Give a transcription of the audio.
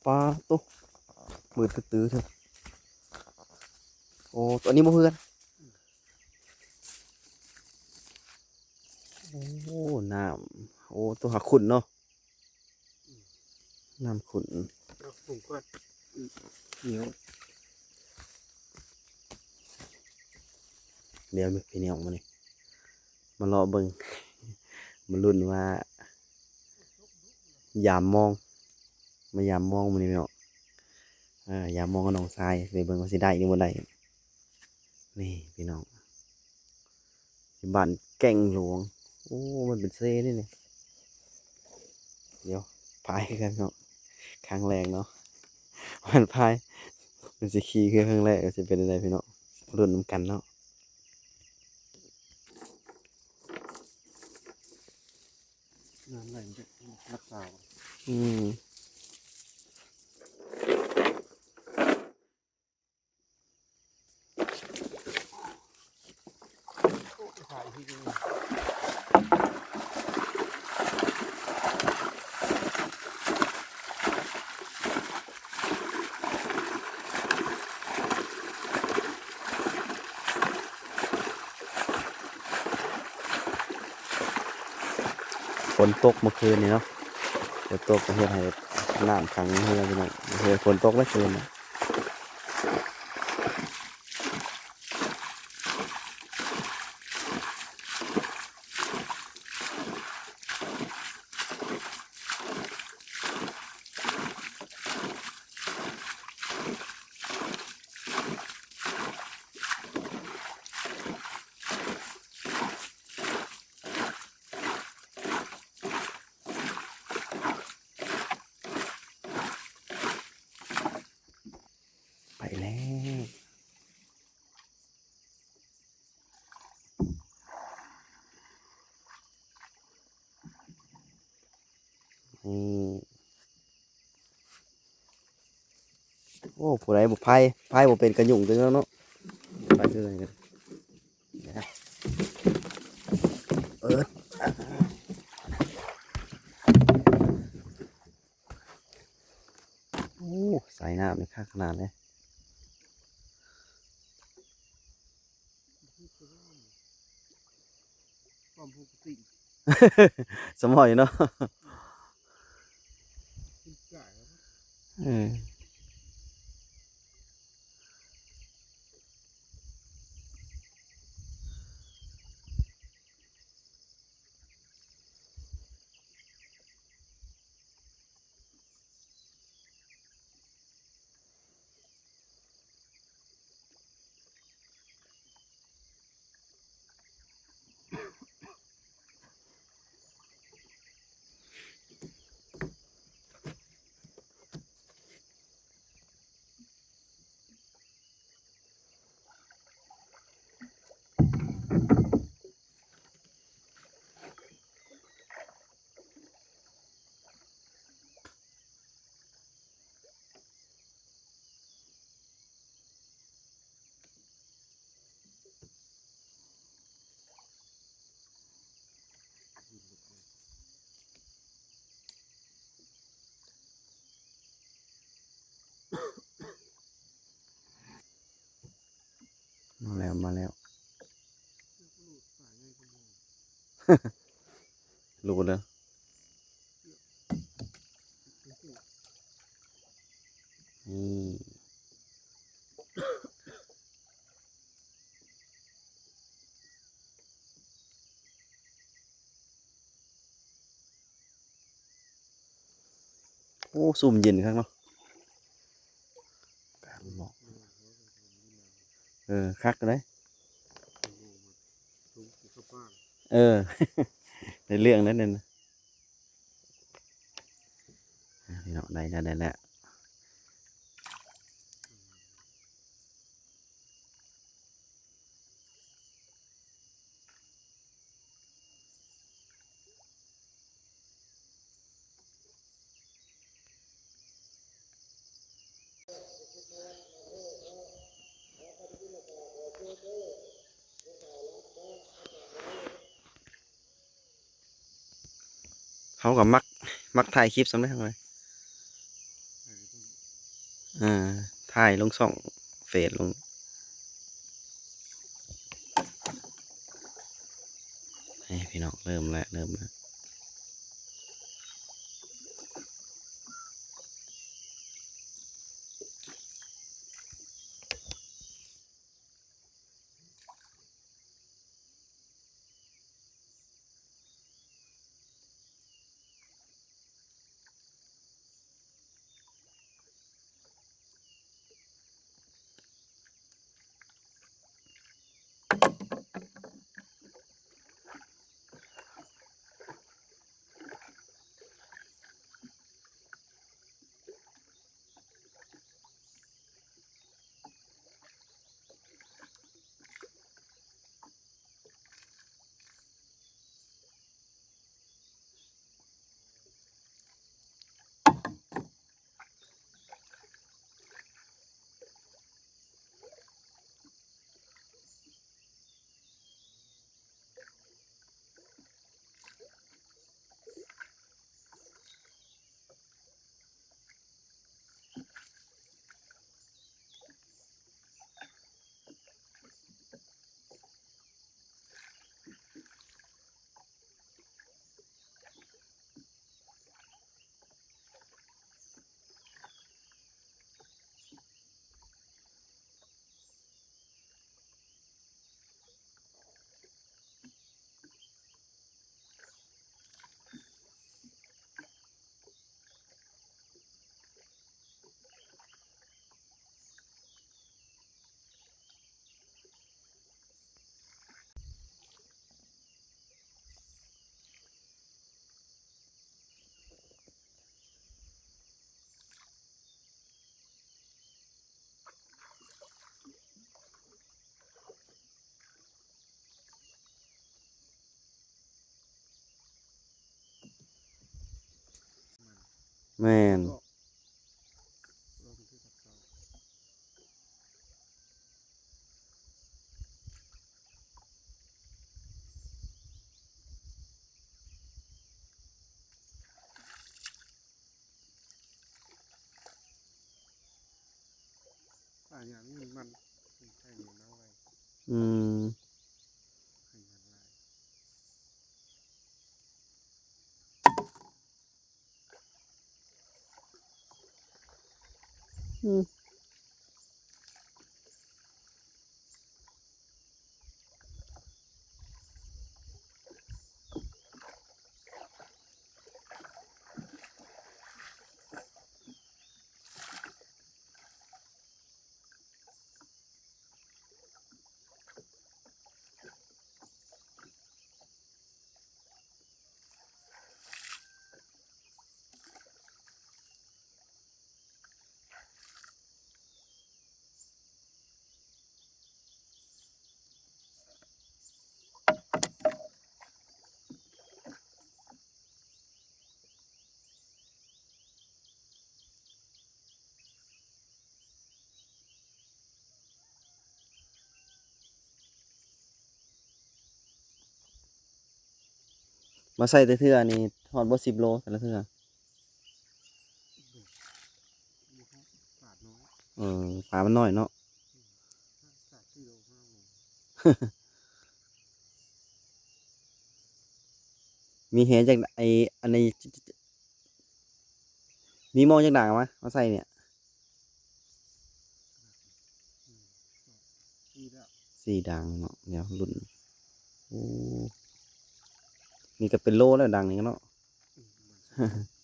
ປາໂຕ ມືດກະຕືເທີ. ໂອ້ ໂຕນີ້ບໍ່ເພື່ອນ. ໂອ້ ນ້ຳ ໂອ້ ໂຕຫາຂຸ້ນເນາະ. ອືມ ນ້ຳຂຸ້ນ ເອົາຂຸ້ນກ່ອນ. ອືມ ໜຽວ ດຽວພີ່ນ້ອງ ມື້ນີ້ມາເລາະເບິ່ງ ມາລຸ້ນວ່າ ຢາມມອງ ມາຢາມມອງມື້ນີ້ພີ່ນ້ອງ. ເອີ ຢາມມອງກັບນ້ອງຊາຍ ໄປເບິ່ງວ່າຊິໄດ້ຫຼືບໍ່ໄດ້. ນີ້ພີ່ນ້ອງ ຢູ່ບ້ານແກ້ງຫຼວງ. ໂອ້ ມັນເປັນເຊເດ້ນີ້. ດຽວພາຍຄືກັນເນາະ ຄັ້ງແລກເນາະ ມັນພາຍ ມັນຊິຂີ່ຄືຄັ້ງແລກ ຊິເປັນຈັ່ງໃດພີ່ນ້ອງ ລຸ້ນນຳກັນເນາະ. ນ້ຳໄຫຼມັນຈະຮັກສາ ອືມ. ຝົນຕົກເມື່ອຄືນນີ້ເນາະ ຝົນຕົກກໍເຮັດໃຫ້ນ້ຳຂັງໃນເຮືອພີ່ນ້ອງ ເຮືອຝົນຕົກເມື່ອຄືນນະ. ໄປແລ້ວ ນີ້. ໂອ້ ຜູ້ໃດບໍ່ພາຍ ພາຍບໍ່ເປັນກະຫຍຸ້ງຄືເຮົາເນາະ ໄປຄືກັນ. ເອີ ໂອ້ ສາຍນ້ຳນີ້ຄັກຂະໜາດເລີຍ. ຄວາມປົກກະຕິ ສະໝອຍເນາະ ເອີ. ມາແລ້ວ ມາແລ້ວ ໂລດເດີ. ນີ້ ໂອ້ ຊຸ່ມເຢັນຄັກເນາະ ເອີ ຄັກເດ້ ເອີ ໄດ້ເລື່ອງແລ້ວນັ້ນນະ ພີ່ນ້ອງ ໄດ້ແລ້ວ ໄດ້ແລ້ວ. ເຮົາກໍມັກ ມັກຖ່າຍຄລິບສ່ຳໃດເຮົາເລີຍ. ອ່າ ຖ່າຍລົງຊ່ອງເຟສ ລົງ ນີ້ພີ່ນ້ອງ ເລີ່ມແລ້ວ ເລີ່ມແລ້ວ. ແມ່ນ. ປາຫຍັງມັນ ມັນໄຂ່ມັນນ້ອຍ. ອືມ. ໄຂ່ມັນຫຼາຍ. ອືມ. ມາໃສ່ແຕ່ເທື່ອນີ້ຮອດບໍ່ສິບໂລແຕ່ລະເທື່ອ? ປາດນ້ອຍ. ເອີ ປາມັນນ້ອຍເນາະ. ສາມສີ່ໂລ ຫ້າໂລ. ມີແຫຈັກ ໄອ້ ອັນນີ້ ມີມອງຈັກດາງມາ ມາໃສ່ນີ້? ອືມ ສີ່ດາງ ສີ່ດາງເນາະ. ດຽວລຸ້ນ. ໂອ້ ນີ້ກໍເປັນໂລແລ້ວ ດາງນີ້ເນາະ. ອືມ.